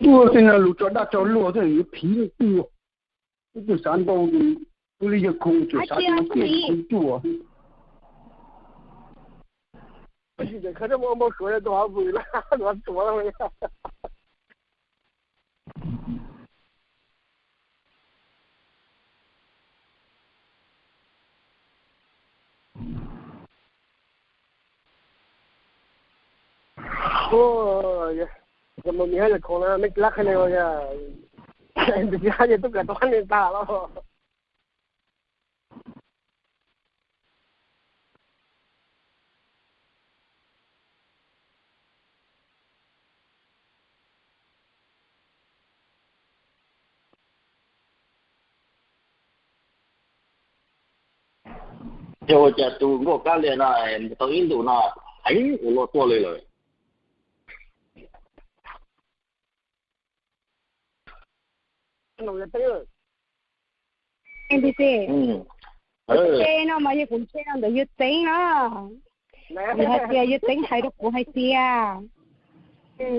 Tuaj xwb no lus tso dag tso luag xwb yuav phiv leej twg. Ib tug xav ntau, tus li yawg Khoom tseem xav tias tiag kuv tuaj. Mus mi hab yawg Khoom na mej tsis lab qhia li os, tus tsis hab yawg tub kawm tau qhab ne tag los. Yog ua cas tus nkauj kab liag no mus tau ib ntus no heev ua luaj tuaj li lawm. Npis, teb no mas yog kuv ntse no ntawm yawg Teeb na. Vim hais tias yawg Teeb hais rau kuv hais tias,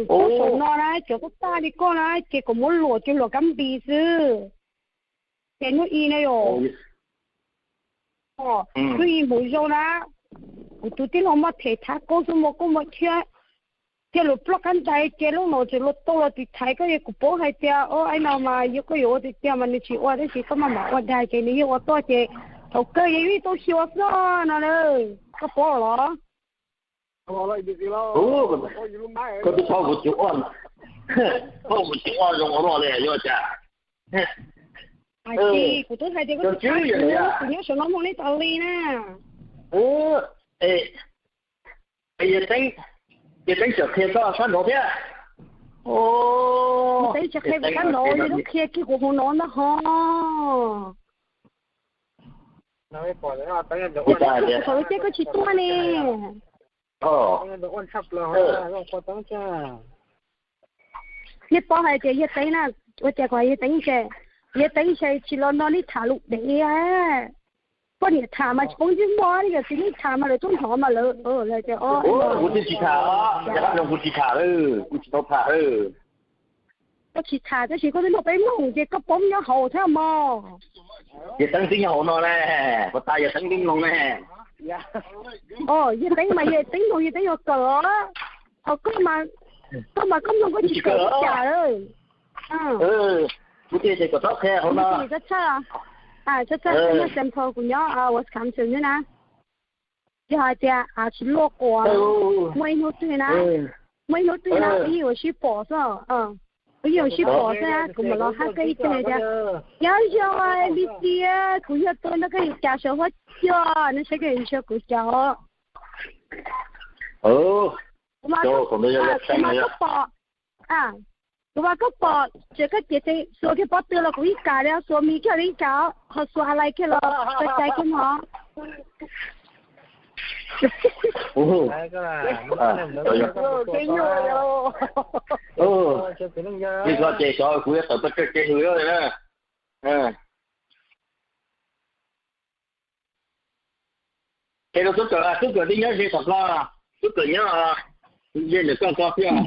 tub saum no na cov tub tag li koj na ces kom muab luam cov luam kab npis xwb. Ces hnub ib na yom, hnub ib hmoov zoo na, kuv tus tij laug muaj them thav koob xwb mas koj muaj thiab, thiab luag ploj kab ntais ces lub no tseem luag tau los tiv thaiv koj. Yog kuv paub hais tias o, aib no mas yog koj yuav ua tiag tiag mas nws tsis ua, tab sis koj maj mam ua dag ces nws yeej ua tuaj ces thaum kawg yog yeej tau xyuas xwb no na. Koj paub los? Koj twb paub kuv tsis ua, paub kuv tsis ua zoo ua luaj li yuav cas. Kuv twb hais tias koj tsis txhob, kuv nyob saum no mloog nej tas li na. Yawg Teeb, yawg Teeb tseem qhia koj sab nraud thiab. Teeb tsis qhia kuv sab nraud, yawg Teeb qhia kiag kuv hauv no ntag ho. Thaum lub caij koj tsis tuaj ne. Nej paub hais tias yawg Teeb na, ua cas kuv hais yawg Teeb ces, yawg Teeb ces tsis los nrog nej tham lus dev. Poj niam tham mas tsis poob ntsej muag, yog txiv neej tham mas lawv tuaj hnov mas lawv, lawv tias o, kuv twb tsis tham, kuv tsis tham, kuv tsis tau tham. Koj tsis tham tab sis koj twb nrog peb mloog ces koj paub nyob hauv thiab mog. Yawg Teeb twb nyob hauv no ne, puas tas yawg Teeb twb mloog ne. Yawg Teeb mas yawg Teeb mloog yawg Teeb yuav kawm os. Ho koj mas, koj mas koj mloog koj tsis kawm ua cas. Kuv tias ces kom txhob qhia hauv no. Txhob txhob, koj nyob Saint Paul, kuv nyob Wisconsin xwb na. Yog hais tias av tsis luaj quas, muaj ib hnub twg na, muaj ib hnub twg na wb yeej yuav sib pom xwb. Wb yeej yuav sib pom xwb, kuv mam los hab koj ib teg tias, nyob zoo N B C, kuv yog tus nrog koj yuav cas saum huab cua, nej saib koj yuav ntshaw kuv cas os. Kuv mas koj pom, kuv mas koj pom, tseem koj cev xuas kiag pob tw los kuv yeej kam li, xuas mis kiag li yeej kam, ho xuas ha lais kiag los txaus cai kiag mog. Li ko ces xyov kuv yuav tawm pes tsawg kev hws li na. Ces rau tub kawm, tub kawm twb nyob ze tom ko, tub kawm nyob ze ntawm koj ko thiab.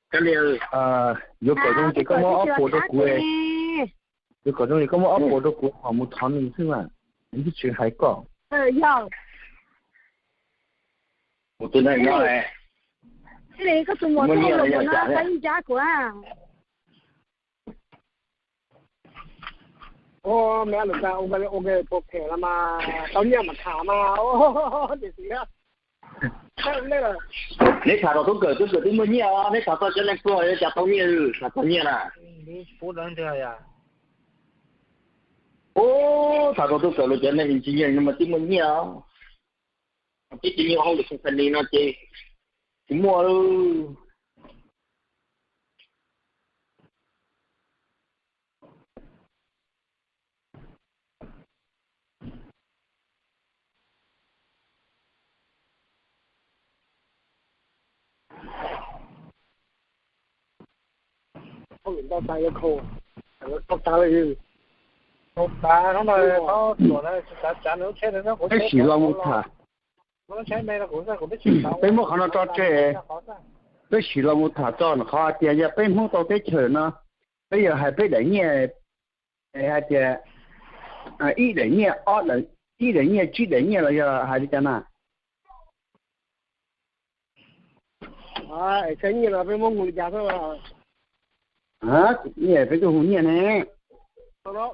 Yuav kom zoo ces koj muab ob puas rau kuv. Yuav kom zoo ces koj muab ob puas rau kuv kom mus thov nws xwb mas, nws twb tsis hais koj. Mus tus neeg no, koj tus muam tuaj los no tab ib nrab kuv. Ua me lus tas ua ua phem los mas tau nyiaj mas tham mas. Tiam sis neb tham rau tub kawm, tub kawm twb muaj nyiaj os, neb tham txog cov neeg pluag cas tau nyiaj, tham txog nyiaj na. Ub, tham rau tub kawm los cov neeg tsis nyiaj mas twb muaj nyiaj os. Twb tsis nyiaj hauj lwm company no ces tsis muaj. Peb sim los mus tham. Peb muab qhov no tso tseg. Peb sim los mus tham txog qhov tias yog peb Hmoob tau teb chaws no, peb yog hais peb daim nyiaj, hais tias ib daim nyiaj, ob daim, ib daim nyiaj, tsib daim nyiaj los yog hais li cas na? Nyiaj peb kuj hu nyiaj ne. Cov nyuag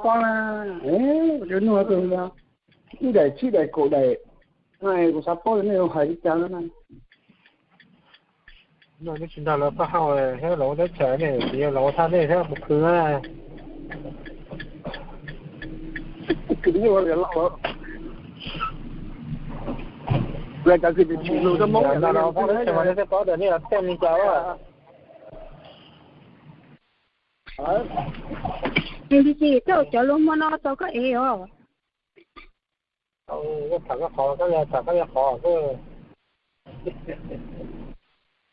pob na, cov nyuag pob, ib daim tsib daim kaum daim, kuv xav paub nej hais li cas na. Tsis nrog lawv pab hau thiab, lawv ua teb chaws ne, tsis yog lawv ua thaj nej thiab mus khwv na. Tus tsis tau cov luag muag no tau koj ev os. Tham koj qhov, koj yog tham koj yog qhov.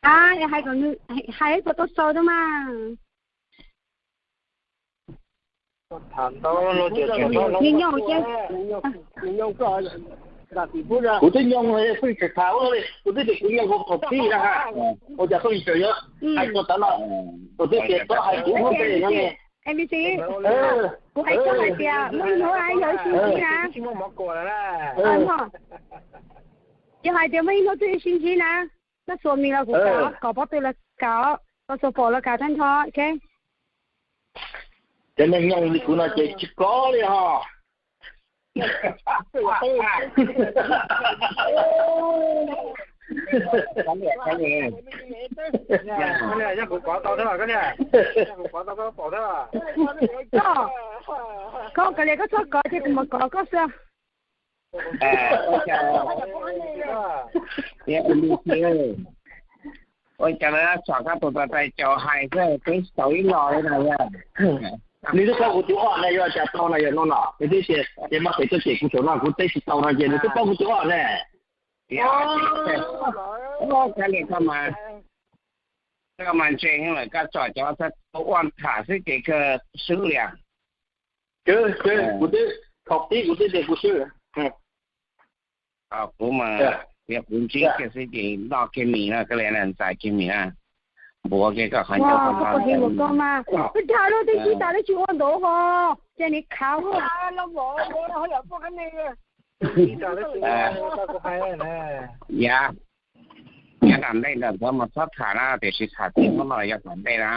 A, hais kom nws hais tau tau xaus rau mas. Tham ntau no ces nws nyooj ces. Kuv twb nyooj, kuv twb tias kuv nyooj hauv thaum pib na ha. Ua cas koj tseem yuav hais txog tav no? Kuv twb tias koj hais kuv ua ntej no ne. A B C, kuv hais koj hais tias muaj ib hnub yog ib sib ntsib na. Yog hais tias muaj ib hnub twb ib sib ntsib na, koj xuas mis los kuv kam, kom pob tw los kam, koj xuas phom los kam tag nrho, ok. Cov neeg nyooj li kuv no ces tsis kov li ho. Koj, koj kav liam, koj txhob kov ces kuv mam kov koj xwb. Ua cas lawv tsom koj tus tais caus hais xwb, peb tsis tau ib los li na yog. Nws twb paub kuv tus ob ne, yuav cas tau na, yog no no nws twb tias ces mas pem txoj cem kuv saum no kuv teb tsis tau no ces nws twb paub kuv tus ob ne. Kav liam, koj mas ntse heev lawm, koj tsom cov ua tham xwb ces kawg swb li. Kuv twb, thaum pib kuv twb tias kuv swb. Kuv mas, yog kuv ntsib kiag xwb ces noj kiag mis no, koj li ntxais kiag mis na, npuav kiag koj qhov ncauj. Koj mas, koj dag lub twb tsis tas lub tsis ua ntaub ho, ces nws khav. Yav, yav tom ntej ntawm ntawd mas txhob tham na, tiam sis tham txij hnub no yog tom ntej na,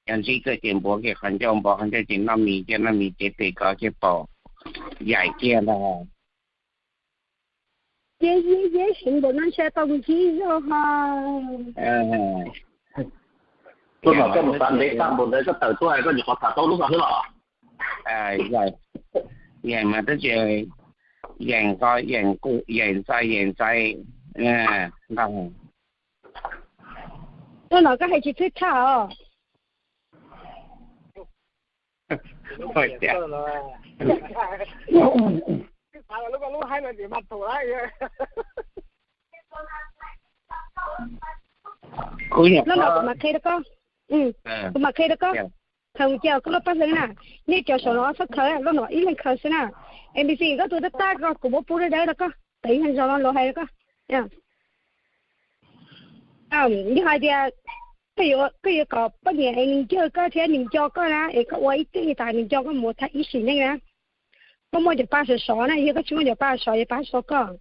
yog ntsib koj ces npuav kiag qhov ncauj, npuav qhov ncauj ces noj mis kiag, noj mis cev tes kov kiag paum, yaim kiag ntag. Ces yeej yeej heev npaum no ntshe tau mus ntsib zog ho. Tuaj no koj mus xav ntev tag npaum ntawd koj tawm tuaj hais koj nyuam qhuav tham tau lub no xwb los? Yeem mas twb tsis yeem ko yeem ku yeem ntxais yeem ntxais ntag. Tuaj no koj hais tsis thwj tshaj os. Kuv mam qhia rau koj, kuv mam qhia rau koj. Khaws mus cia koj lub paj hlwb na, nej cov saum no txhob khaws, lub no ib leeg khaws xwb na. A B C koj tus tab tab ko kuv muab pub dawb dawb rau koj, tawm ib leeg zaus no los hais rau koj. Yog hais tias koj yuav kom poj niam es nws ncawg koj thiab nws nco koj na, es koj ua ib teg tas nws nco koj mus thaj ib sim neej na, koj muaj cov pa sov sov na, yog koj tsis muaj cov pa sov, yog pa sov koj.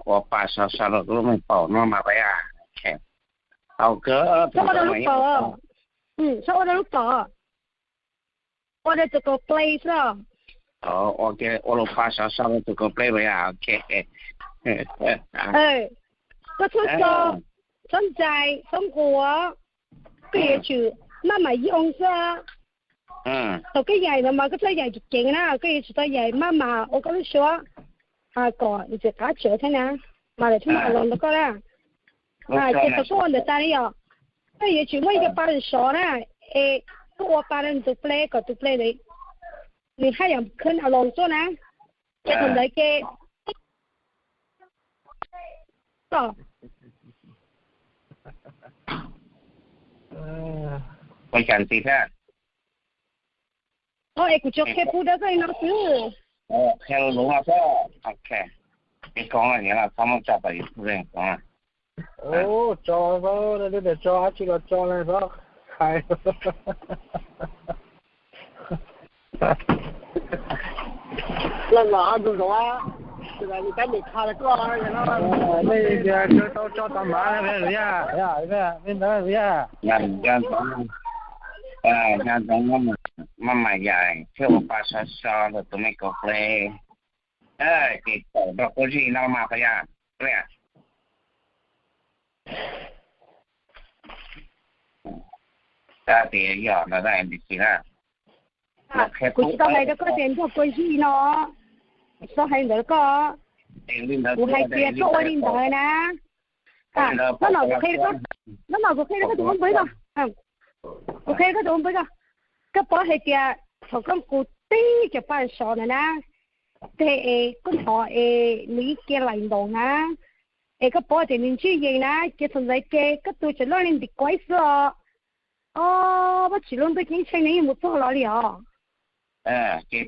Ua pa sov sov rau lub me paum no mas. Tau kawg, txhob ua rau lub paum, txhob ua rau lub paum, ua rau tus kaum pleb xwb. Ua lub pa sov sov rau tus kaum pleb mas, ok. Koj txhob so, txhob ntxais, txhob nquas, koj yuav tsum maj mam yoo xwb. Thaum koj yaim no mas koj txhob yaim ceev na, koj yuav tsum tau yaim maj mam ua koj lub suab, kom txiv qab tsawv thiab na, mas lawv thiaj mam los nrog koj na. Ces thaum koj ua ntawd tas ne yom, koj yuav tsum muaj ib co pa sov na, es koj ua pa rau tus pleb kom tus pleb ntawd nws haj yam khwb a los tuaj na, ces thaum ntawd ces Ua cas ntxiv thiab? Es kuv tsuas qhia pub dawb koj li no xwb. Qhia lus no xwb. Ok, ces koom no ces txhob muab tso tom YouTube koom. Tso, tso dab tsi los tso na, txhob hais. Leej Nom, tus zoo, tus tab nim qha koj, nej tias kawg tau tso tau mav na, yog li ntawd yog. Nyob ntawd maj mam yam thiab ua pa sov so rau tus me kaum peb, ces tawm nrog Quab Zib no mas qhov yog, tab tias yog ntawd tab tis na. Kuv tsis tau hais rau koj tias nrog Quab Zib no, tsis tau hais ntawd rau koj. Kuv hais tias koj ua li ntawd na. Hnub no kuv qhia, hnub no kuv qhia rau koj tus ua npawg ko, kuv qhia rau koj tus ua npawg ko, koj paub hais tias thaum koj mus teb cov pa sov ntawd na, ces es koj hnov es nws ib ce laim ntaus na, es koj paub tias nws ntswj yees na, ces thaum ntawd ces koj tus tseem loj li ntim kuaib xwb os. Ob, Vajtswv lub ntuj ceeb tsheej nws yeej mus txog los li os. Ces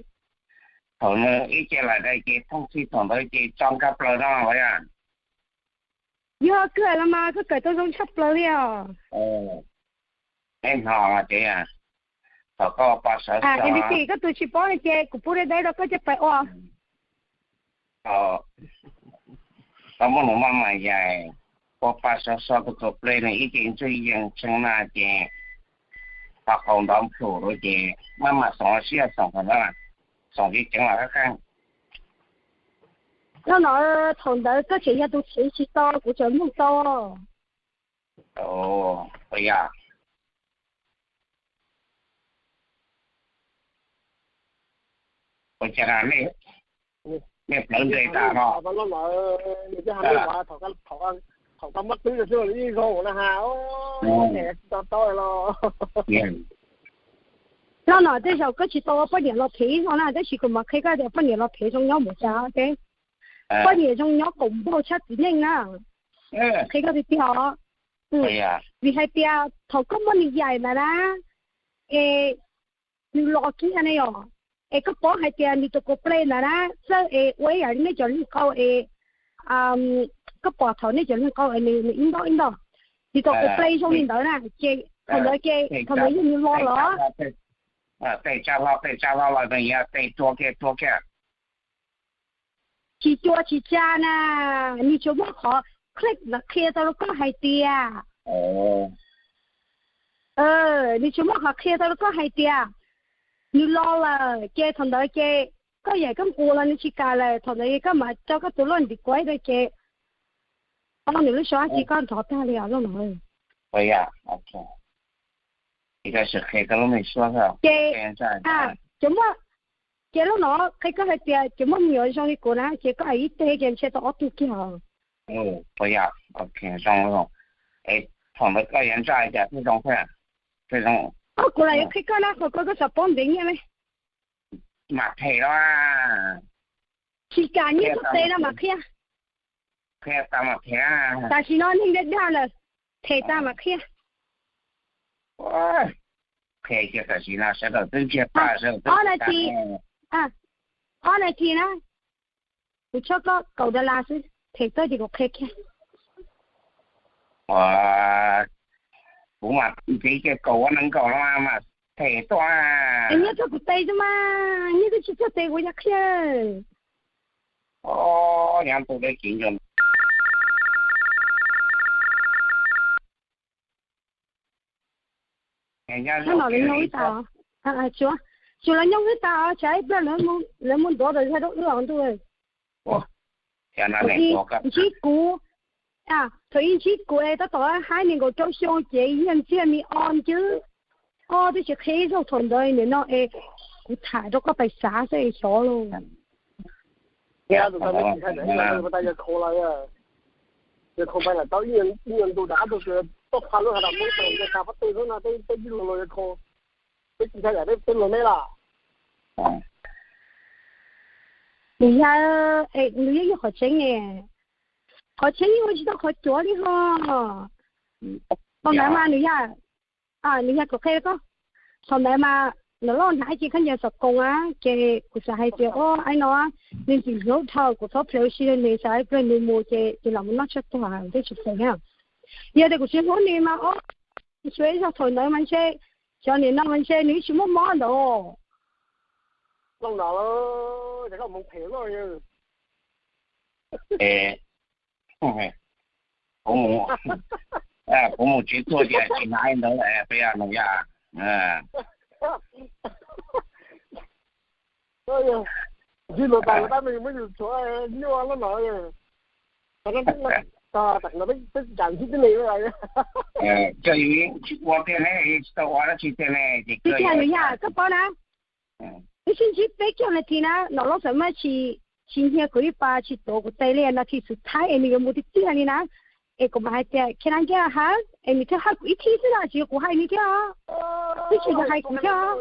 thaum nws ib ce laim ntawd ces thooj txhij thaum ntawd ces tso nkag plaws no los yog? Yog kawg los mas koj kawm tau zoo tshaj plaws li os. Hnov ces thaum koj pa sov so, koj tus tsis paub no ces kuv pub dawb dawb rau koj coj pais ua. Koj muab nws maj mam yaim, ua pa sov so tus kaum peb nws ib ce ntswj yees tshee na ces ho qaus ntov plhum rau ces maj mam xoom siab xoom qhov ntawd, xoom ceev ceev los qab qeej. Hnub no thaum ntawd koj tseem yog tus tseem tsis tau, kuv tseem mloog tau. Ua cas, ua cas nej plawv nres tas no? Thaum koj muab twb rau xwb ib zoo na ha, tsis tau tau los. Hnub no tej zaum koj tsis tau ua poj niam los phem zoo na, tab sis kuv mam qhia koj tias poj niam los phem zoo nyob npaum cas. Poj niam zoo nyob kaum npaug tshaj txiv neej na. Qhia koj tiag tiag os. Vim hais tias thaum koj muab nws yaim ntawd na, es nws los kiag ne yom, es koj paub hais tias nws tus kaum peb ntawd na, txawj es ua ib yam li nej cov hluas nkauj es, koj pom thaum nej cov hluas nkauj es nws ib ntaub ib ntaub, nws tus kaum peb zoo li ntawd na, ces thaum ntawd ces thaum ntawd yog nws los los. Tej tsa hlo, tej tsa hlo los nws yuav tej tua kiag tua kiag. Tsis tua tsis tsa na, nws tsuas muaj qhov click qhia tau rau koj hais tias, nws tsuas muaj qhov qhia tau rau koj hais tias nws los lawm, ces thaum ntawd ces koj yaim koj nqus los nws tsis kam lawm, thaum ntawd koj mam coj koj tus loj ntim kuaib rau ces, o, nws lub suab tsis koj nrov tag li os loj no. Ces, ces lub no qhia koj hais tias ces muaj me nyuam zoo li kuv na ces koj hais ib teg ces ntshe tau ob tug kiag os. Thaum ntawd koj yuav ntsaj cas thiaj zoo thiab? Koj, kuv lam yuav qhia koj na, qhov koj, koj xav paub ntev nyiaj me. Mam them los. Tsis kam nyiaj txog tes no mam qhia. Qhia tas mam them. Tam sim no neeg dag dag lawm, them tas mam qhia. Qhia kiag tam sim no sawv daws twb ntsiag paj sawv daws twb ob na ti, ob na ti na, kuv tso koj kaum dollar xwb, them txog ces kuv qhia kiag. Kuv mam ntxiv kiag kaum ua nees nkaum no mas them tuaj. Nyiaj txog kuv tes xwb mas, nyiaj twb tsis txog tes kuv yuav qhia. Nyob ntu deb kiv nco. Hnub no lawv nyoog wb tas, tsuas, tsuas lawv nyoog wb tas, tsam ib pliag lawv mus ntuav rau zaj dab wb os ntuj. Ntsib kuv, thaum ib ntsib kuv es tab tom haib nees nkaum rau xyoo ces yog ntxiag me o ncwb, o twb tsis qhia ib zaug thaum ntawd nim no es kuv tham rau koj pais xav xwb es xyov lauj. Nws yog, nws yeej yog qhov tseeb ne, qhov tseeb yeej ua tsis tau qhov cuav li ho. Thaum ntawd mas nws yog, nws yog kuv qhia koj, thaum ntawd mas lawv loj hnav ces khaub ncaws xov koos a, ces kuv xav hais tias o, aib no nws ntxim hlub dhau, kuv txhob plhws ua si rau nws, xav ib pliag nws mus ces ces los mus noj tshuaj tuag thiab tsis phem na. Yog tias kuv tsis hlub nws mas o, xyov ib zaug thaum ntawd mas ntshe, xyov nim no mas ntshe nws tsis muaj mob ntawd. Kuv mus tsev tuaj ces tsis hnav li ntawd peb no yog. Coj yus tsis ua tiag ne, tsis tau ua dab tsi tiag ne ces koj yog koj paub na. Wb sib ntsib peb caug nas this na, Nom Loob xav mas tsis, tsis nyiag kuv ib pas, tsis tuav kuv tes li, nas this xwb thaib es nws yuav mus tiag tiag li na. Es kuv mam hais tias khiav na nkaj hab, es nws thiaj hais kuv ib thib xwb na, tsis yog kuv hais nws thiab, twb tsis yog hais kuv thiab.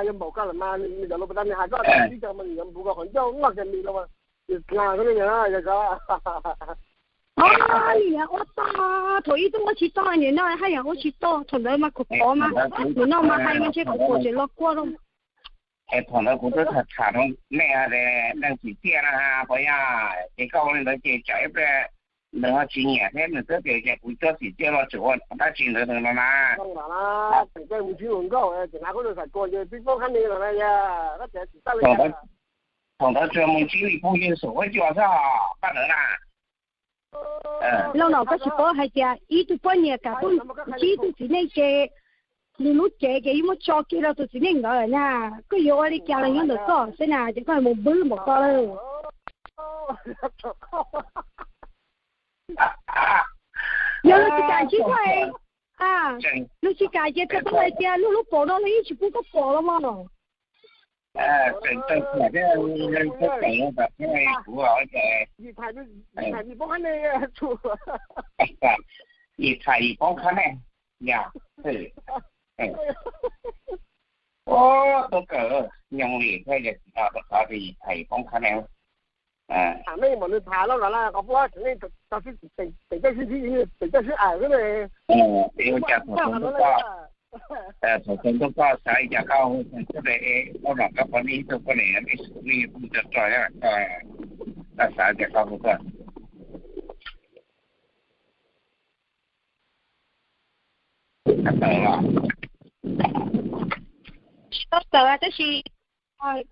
Yog npaum koj lawm mas nws cov lus pas tas nws hais koj ib co mas nws yuav npuv koj qhov ncauj noj kiag li los mas nws dlaa xwb li yog. Li yog ua toj, thaum ub twb ua tsis tau, nim no haj yam ua tsis tau, thaum ntawd mas kuv pom mas, nim no mas hais mas ntshe kuv pom tseem los kuaj lawm. Es thaum ntawd kuv twb tham tham rau nej hais tias leej txiv txiaj na ha, puas yog? Ces koj ua li ntawd ces tsam ib pliag nws ho tsis nyiam thiab nws twb tias ces kuv cuab txiv txiaj los tseem ua dab tsi ntawd no na. Thaum ntawd tsuas mus ntsib li phooj ywg saum huab cua xwb pab ntawd na. Lauj, no koj tsis paub hais tias ib tug poj niam kam tuaj ntsib tus txiv neej ces nws lub cev ces yeej muab tso kiag rau tus txiv neej ntawd na. Koj yuav ua li cas los nyob ntawm koj xwb na, ces koj mus npwb npaum ko lawm. Yog luag tsis kam ntsib koj, luag tsis kam ces txhais tau hais tias luag lub paum no luag yeej tsis pub koj pom los mas. Yim tham yim poob qhab neej, yog, ub, tub kawm nyob li thiab yog tsis no rau qhov tias yim tham yim poob qhab neej. Tham neej mas nws tham loj los lawm, qhov pub tseem neej tau sib, tseem coj sib, tseem coj sib aim xwb ne. Es ua cas thaum txog ntuj koj, thaum txog ntuj koj xav li cas koj hu tub de, koj mam koj pov nej ib tug poj niam nej kuj tso tso, koj xav li cas koj hu koj. Tsis tau tawm tab sis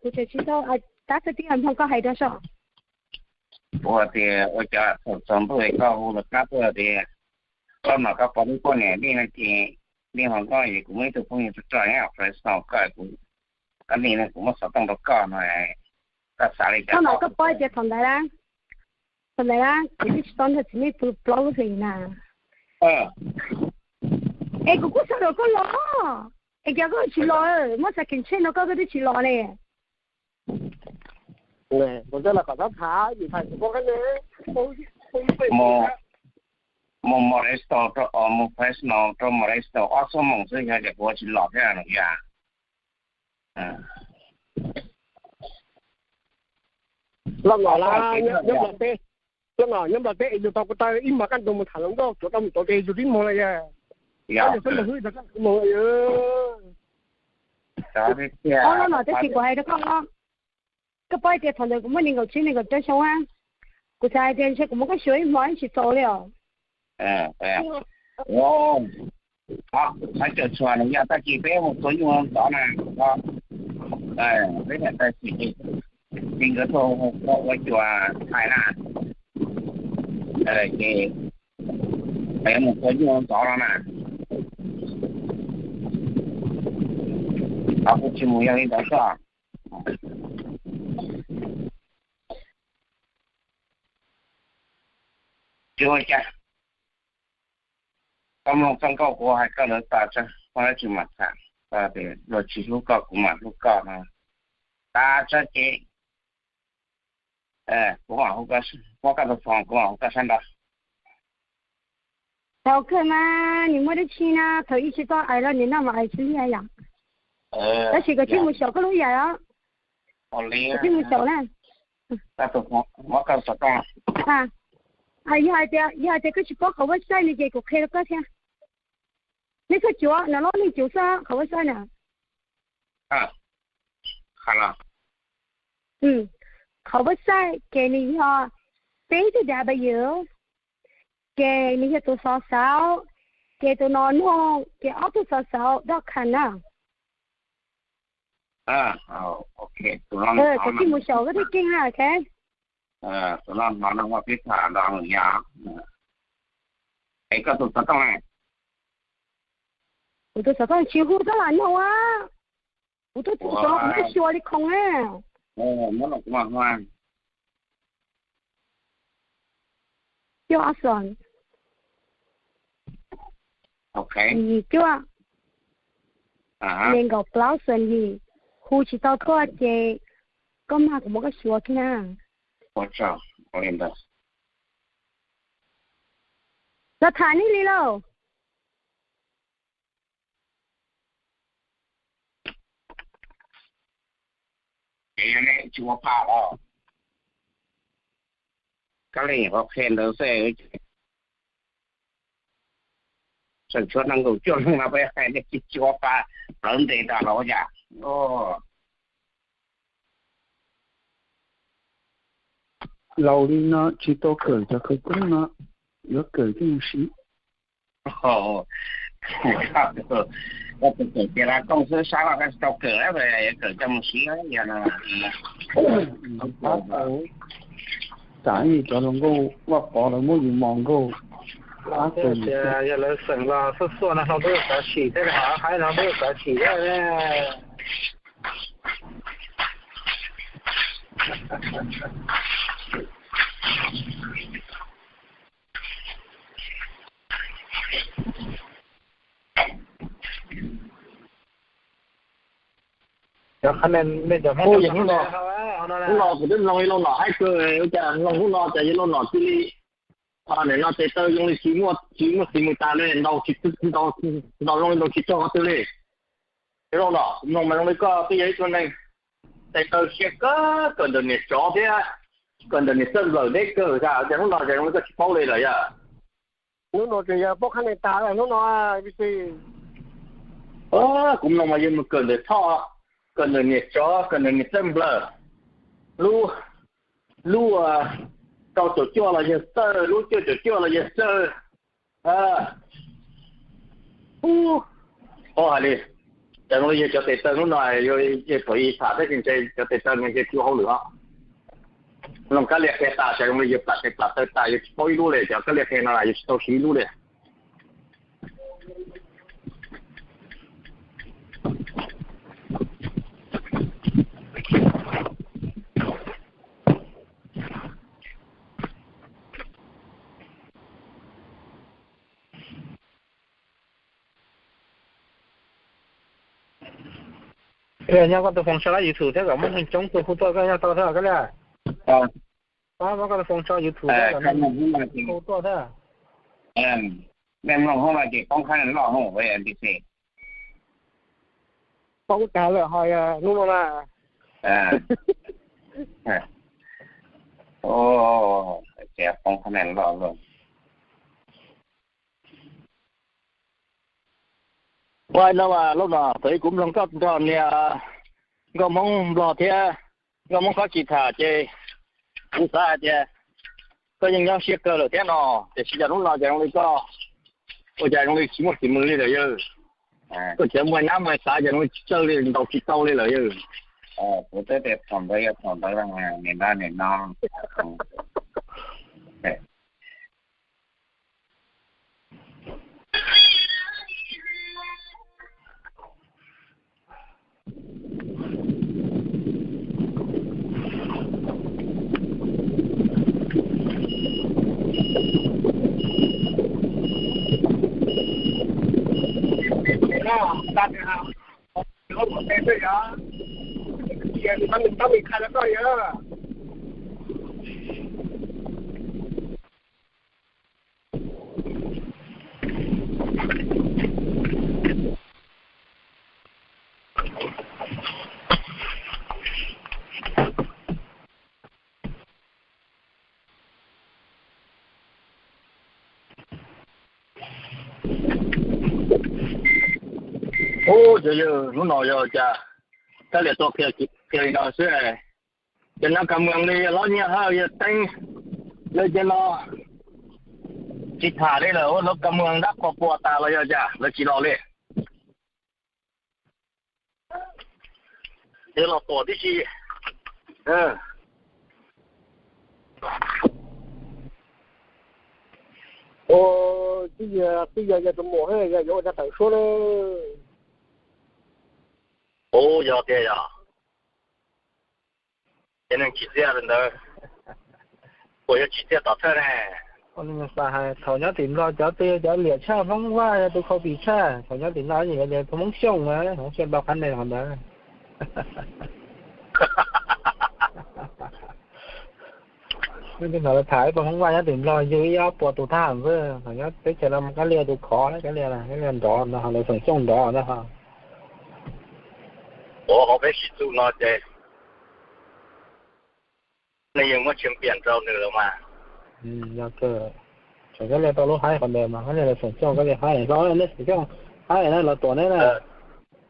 kuv tseem tsis tau tab txog tib yam npog koj hais rau saib. Ua tias ua cas thaum txog ntuj koj hu los kab tuaj tias koj mam koj pov nej poj niam nej no ces nej hluas nkauj es kuv muaj ib tug phooj ywg tub rog nyob Fresno, koj, kuv, koj niam no kuv muab xov tooj rau koj no, koj xav li cas? Koj mam koj paub tias thaum ntawd, thaum ntawd kuv twb tsis tau nrog txiv neej pw plaub lub hlis na. Es kuv kuj xav kom koj los, es cas koj tsis los, muab txav kev ntsej no koj twb tsis los ne. Mus Modesto rau, mus Fresno rau Modesto ob xuab moos xwb, yog tias kuv tsis los thiab no yog. Los no, nyob Nplog teb es yus tau kuv taw ib hmos kaj ntug mus tham hluas nkauj, tsuav tau mus tod ces yus tib hmo na yog. Yog xwb mus hwb tag kaj ntug mus. Los no tab sis kuv hais rau koj, koj paub tias thaum ntawd kuv muaj nees nkaum tsib nees nkaum rau xyoo, kuv xav hais tias ntshe kuv muab koj xyuas ib hmo ib tsis txaus li os. Qhov caum tshuam nws yog tag kis peb mus tua nyuj ntxov na, peb niam tais Xis nkawd tuaj ua cuas thaiv na, ces peb mus tua nyuj ntxov no na. Qhov kuv tsis mus yog li ntawd xwb. Tsis ua cas, koj mloog txoj nkauj kuv hais koj ntawd tas tso, muaj dab tsi mam tham, luag tsis hlub koj kuv mam hlub koj no. Tas tso ces kuv mam hu, muab koj tus foos kuv mam hu koj sab nraud. Thaum kawg mas nws muaj dab tsi na, thaum ub tsis tau aim los nim no mas aim tsis liaj yom. Tab sis koj cia mus xyaum koj lub yam os. Koj cia mus xyaum na. Yog hais tias, yog hais tias koj tsis paub qhov website no ces kuv qhia rau koj thiab. Nej txhob cuav no los nej cuav xwb qhov website na. Qhov website ces nws yog peb W, ces nws yog tus xov xauv, ces tus no nug ces ob tug xov xauv dot com na. Koj cia mus xyaum koj thiaj keej na, ok. Tus no hnov no muaj peb tham nrog yog. Es koj tus xov tooj ne? Kuv tus xov tooj tsis hu tab lam nug a. Kuv tuaj txog kuv tuaj xyuas li khoom na. Cuaj xon, yim cuaj, nees nkaum plaub xon yim. Hu tsis tau koj ces koj mag kuv muab koj xyuas kiag na. Los tham nej li lauj. Ces yog nej tsis ua pa los, kab li qhov qhia ntawd xwb. Tseem tshuav nees nkaum cuaj leej no peb hais nej tsis ua pa, plawv ntes tas los ua cas? Laus li no tsis tau kawm cov khawv koob no, yuav kawm thiaj mus siv. Koj tus kawm tias la tooj xwb, sab los koj tsis tau kawm, yuav kawm coj mus siv yog no. Tam ib cov hluas nkauj Vaj Pov lawv muab yus mos nkauj. Tias yog lawv xeem los xuaj xuaj no hlob ntuj xav sim thiab, haib no ntuj xav sim thiab. Hnub no kuv twb mloog ib lauj nom haib kawg, ua cas mloog hnub no cas yog lauj nom cia li, nim no tes taw zoo li tsis muaj, tsis muaj txiv mus tas li, ntaus zoo li ntaus tsis raug qhov twg li. Lauj nom, kuv mloog mas zoo li koj twb yog ib tug neeg tes taw siab kawg, kawm ntawm niam tsov thiab kawm ntawm niam txawj nplawm deb kawg, cas hnub no cas zoo li koj tsis paub li lawm yog? Hnub no ces yog paub qhab nees tas hnub no. Kuv mloog mas yog mus kawm ntawm Thoj, kawm ntawm niam tsov, kawm ntawm niam txawj nplawm. Lub, lub rau caum cuaj los yog txawj, lub cuaj caum cuaj los yog txawj. Ub, hais li, cas zoo li yog cov tes taw hnub no, thaum i tham thiab tsis ntse cov tes taw no ces tsis ua hauj lwm os. Mloog Kab Lia qhia tas cas zoo li yog plam tes plam taw tas, yog tsis paub ib lub li, cov Kab Lia qhia no yog tsis tau siv ib lub li. Nyob koj tus foos sau lab YouTube thiab kom muaj neeg coob tuaj hu tuaj koj nyob tau thiab Kab Lia. Muab koj tus foos sau YouTube thiab kom neeg coob tuaj thiab. Nej mloog hnub no ces poob qhab nees loj hnub ua N P C. Poob tas lawm ho hnub no na. Ces poob qhab nees loj lawm. Ua no mas Lauj Nom, thaum ub kuv mloog koj nrog niag nkauj Hmoob Nplog thiab nkauj Hmoob Khob Kis tham ces kuv xav hais tias koj yeej nyob siab kawg lawm thiab no, tiam sis cas hnub no cas zoo li koj ua cas zoo li tsis muaj txiv mus li lawm yawg. Koj cov muaj nab muaj xav cas zoo li tsis txawj li, ntaus tsis tau li lawm yawg. Kuv twb tias thaum ntawd yog thaum ntawd, nim no nim no. Yog yog hnub no yog cas Kab Lias tuaj qhia li no xwb. Ces no Kas Moos li yog hlob Nyiaj Hawj yog teeb, lawv cov no tsis tham li lawm, hlob Kas Moos dab qhuas puas tas los yog cas lawv tsis los li. Ces los tuam tib si. Ua, twb yog, twb yog yog tus muam yog yuav ua tau tawm suab na. Ua yog tiag yog. Ces neeg tsim txiaj li ntawd, puas yog tsim txiaj tom thawj ne? Ua li Mexas hais, thaum nyob tim Nplog cov twg yog cov liam tshaj Hmoob Vaj, yog tus khau pim tshaj, thaum nyob tim no nyiam tias tus Hmoob Xyooj, Hmoob Xyooj tau qab neeg hov ntawd. Hnov lawv tham ib tug Hmoob Vaj nyob tim Nplog yug ib ob puas tus thab ham xwb, thaum nyob teb chaws no Kab Lias tus khov, Kab Lias, Kab Lias nrov ntag, lawv feem Xyooj nrov ntag. Ua hauv peb sib txuj no ces nej yeej muab champion rau nws lawm mas. Yog kawg, tseem Kab Lias tau lub haib qhov ntawd mas Kab Lias lawv feem Xyooj, Kab Lias haib hlob neb feem Xyooj, haib na los tuam neb na.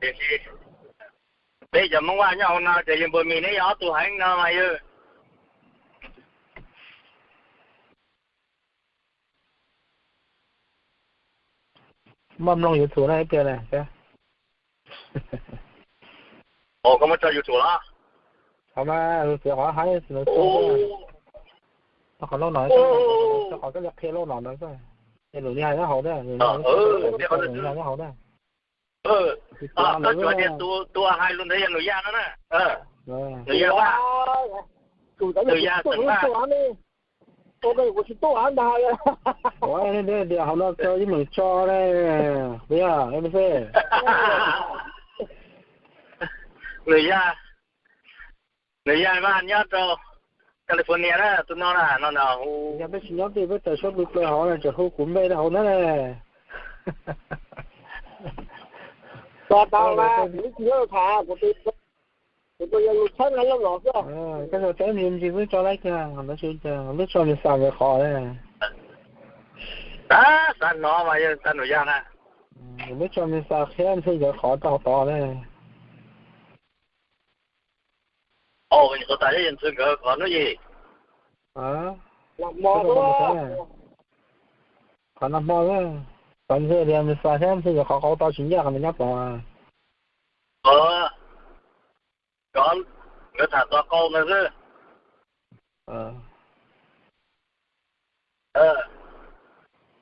Tiam sis peb cov Hmoob Vaj nyob hauv no ces yog npua mis neb yog ob tug heev no mas yog. Muaj mloog YouTube no ib pliag na. Ua koj muab tso YouTube los? Qhov mas lus txiav qhov haib, qhov lauj no, qhov koj li qhia lauj no ntawd, es lus li hais nyob hauv ntag, lus li hais nyob hauv ntag. Koj tsuas tias tus hais lus ntawd yog Nus Yaj no na. Nus Yaj Vaj. Nus Yaj Xeem Vaj. Ua tias hauv no tso ib meem tso ne, puas yog MC? Nws yog, nws yog Vaj nyob rau California na, tus no na, no na hu. Yog peb tsis nyob twg peb tawm suab pw plaws hauv na, tseem hu kuv npe rau hauv na. Tau, kuv tsis nyob tham, kuv tus yog lus tshawb na loj los xwb. Koj yog teb me ntsis xwb tso laib kiag, lub tso me xav nkawd qhov. Xav hnov mas yog xav Nus Yaj na. Lub tso me xav qhia ntxhw nkawd qhov rau tod na. Au, ntxhw nkawd qhov hnub yim. Qhov nag hmo xwb, qhov ntxhw tias me xav thiab ntxhw nkawd qhov qau tau tsis ncaj qhov ntawd nyob tod. Nkawd tham txog qau ntawd xwb.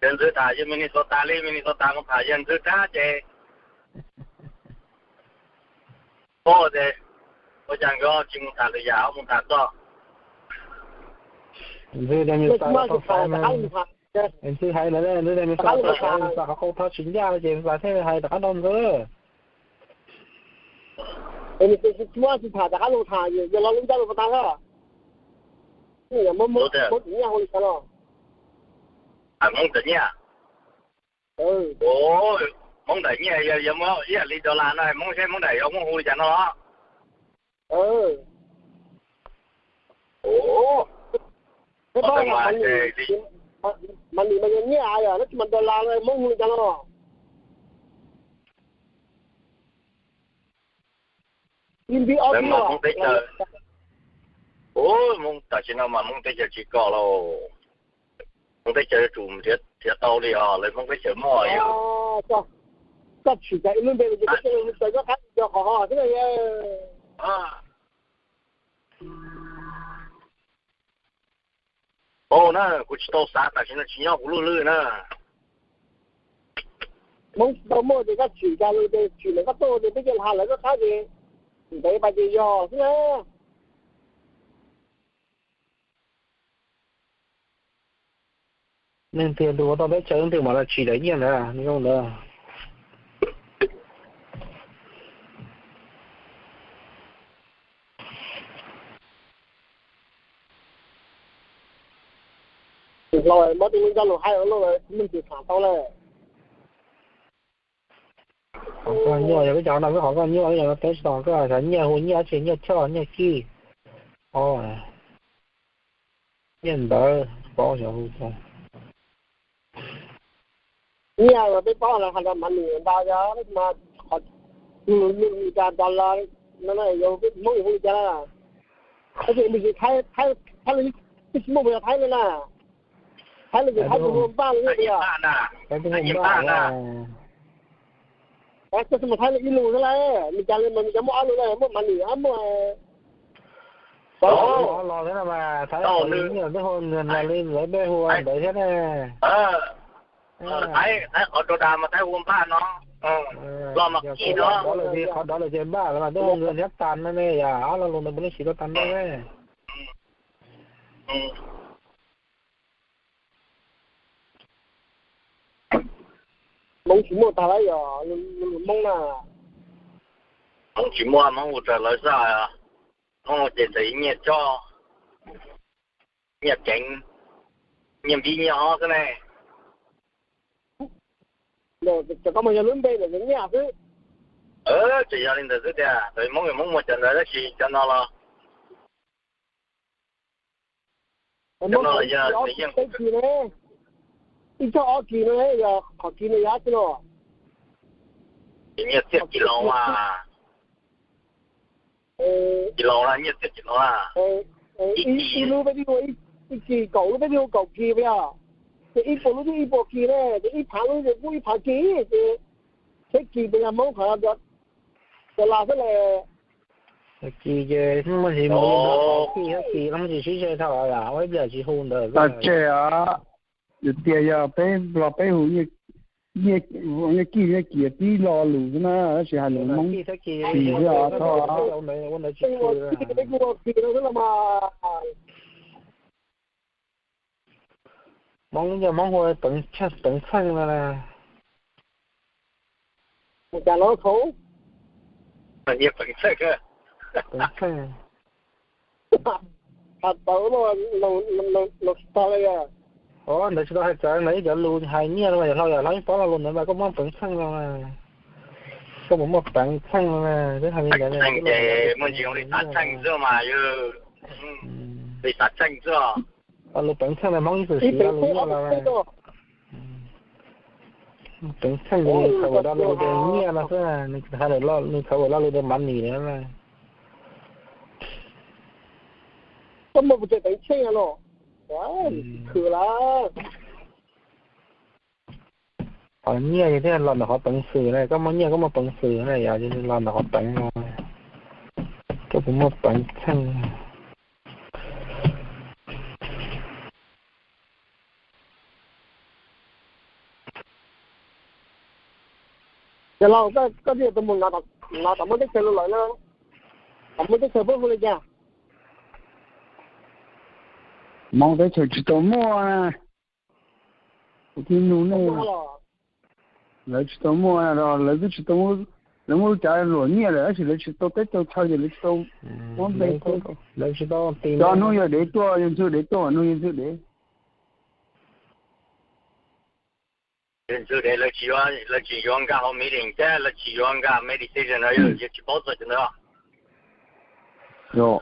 Ces ntxhw tham yawg Minnesota li, Minnesota mus tham yawg ntxhw rab ces, o, ces ua cas nkawd tsis mus tham lwm yam, mus tham txog ntxhw tias me xav tau xaiv mas, ntxhw hais ntawd, ntxhw tias me xav tau xaiv, me xav qhov qau tau tsis ncaj ces me xav thiaj hais rov qab rau ntxhw. Muab tsis tham rov qab los tham, yog lo lub ncauj los pas tas lawm. Hmoob tawm nyiaj hu li cas los? Hmoob tawm nyiaj. Hmoob tawm nyiaj yog muab ib yam li dollar no, Hmoob seb Hmoob daim yuav muab hu li cas no los? Peb paub mas nim mas yog nyiaj yom, lawv tsis mas dollar no Hmoob hu li cas no? Ib npib ob npib. Hmoob teb chaws, Hmoob tam sim no mas Hmoob teb chaws tsis kom lauj. Hmoob teb chaws yuav tsum nrhiav tau li os, lawv Hmoob teb chaws muaj. Koj tshwm tau ib lub npe, koj qab cov qhov ho xwb na. Au na, kuv tsis tau xav, tam sim no tsis nyob kuv lub lwg na. Hmoob tsis tau muaj ces koj tshwm cas los ces tshwm ntawm koj tuaj ces peb cia li hais lawv koj qab ces ntev pas ces yog xwb na. Neeg twg tus ua tau teb chaws leej twg mam los tsim daim nyiaj ntawd zoo ntawd. Tus hlau muab tus lub ncauj lus haib ua luaj, leej twg tham tau lawm. Qhov koj nyuaj yog peb cov no, peb qhov koj nyuaj yog no peb tsis tau, koj xav nyiaj hu nyiaj tsis nyiaj choj nyiaj kij. Nyiaj ntawd paub xyov hu tau. Nyiaj los peb paub los hais rau mas nws ntau yog mas qhov Nws cas dollar no na, yog Hmoob hu li cas na? Tab sis nws tsis Thaib, Thaib, Thaib los twb tsis muaj mus yog Thaib no na. Thaib los ces Thaib tus hu npaj los yog tias. Thaib tus hu npaj na. Thaib los ib lus xwb lawm, nws cas li mas nws cov muaj ob lus lawm, muaj mas nws muaj. Los xwb no mas Thaib nws twb hu nws los li lawv peb hu ntawd thiab ne. Thaib, Thaib qhov rau das mas Thaib hu npaj no. Los mas Kis no. Qhov dov lawm ces npaj los mas twb hu nws thiab tas no ne, yog ob lo lus ntawd puav leej siv tau tas npaum ne. Hmoob tsis muaj tag lawm yog, Hmoob na. Hmoob tsis muaj, Hmoob hu raws lawv xwb. Hmoob ces txawm nyiaj tsob, nyiaj ceev, nyiaj npib nyiaj hob xwb ne. Cov koj mas yog lub npe ntawm nyiaj xwb. Tsis yog li ntawd xwb tiag, Hmoob, Hmoob muaj cov ntawd tab sis cov no los Hmoob qhov ib txoj ob kis ne, ib txoj ob kis no yog qhov kis no yog dab tsi no? Nyiaj txiaj kis laus, kis laus, nyiaj txiaj kis laus. Ib lub peb twb hu ib kis, kaum lub peb twb hu kaum kis puas yog? Ces ib puas lub twb ib puas kis ne, ces ib phav lub ces kuj ib phav kis, ces txhiab kis puas yog Hmoob qhov dollar xwb las? Kis ces muaj tsis mus li ntawd, kis thiab kis no tsis sib ze dhau, ua ib pliag tsis hu ntawd. Tseg os, yus tias yog peb los peb hu nyiaj kij nyiaj kias tib lo lus xwb na, tab sis hais lus Hmoob kis thiab kis xwb os, thaub. Hmoob yog Hmoob hu Peev Txheej no. Cas no thaub? Peev Txheej. Has txawv los tsis tau li. Ov, ntawd tsis tau hais txawv, ntawd ib cov lus hais nyiaj no mas yog hlau, yog hlau yeej paub lo lus ntawd mas koj muaj Peev Txheej no. Koj puas muaj Peev Txheej no, twb hais li ntawd. Muaj ntsis li tav txheej xwb mas yog li tav txheej xwb. Lo lus Peev Txheej no Hmoob ib txwm siv lo lus nyiaj los. Peev Txheej ces nws khaws ua dab lus tias nyiaj no xwb, nws hais, nws khaws ua dab lus tias money na. Koj muaj Peev Txheej no? Khwv lawm. Qhov nyiaj yog thiaj los ntawm qhov peev xwm na, koj muaj nyiaj koj muaj peev xwm na, yog los ntawm qhov peev no. Koj puas muaj Peev Txheej? Yog los koj thiaj tus mus nov tom Hmoob teb chaws lawm na, tom Hmoob teb chaws puab hu li cas? Hmoob teb chaws tsis tau muaj. Kuv twb nug nej, lawv tsis tau muaj, lawv twb tsis tau, lawv muaj lub cav luam nyiaj lawm tab sis lawv tsis tau teb tau chaw ces lawv tsis tau muab npe. Cov hnub yog dev tuaj, yog ntxwg dev tuaj, hnub yog ntxwg dev. Yog ntxwg dev lawv tsis yuav, lawv tsis yuav nkag hauv meeting thiab lawv tsis yuav nkag meditation no, yog tsis paub txog cov ntawd.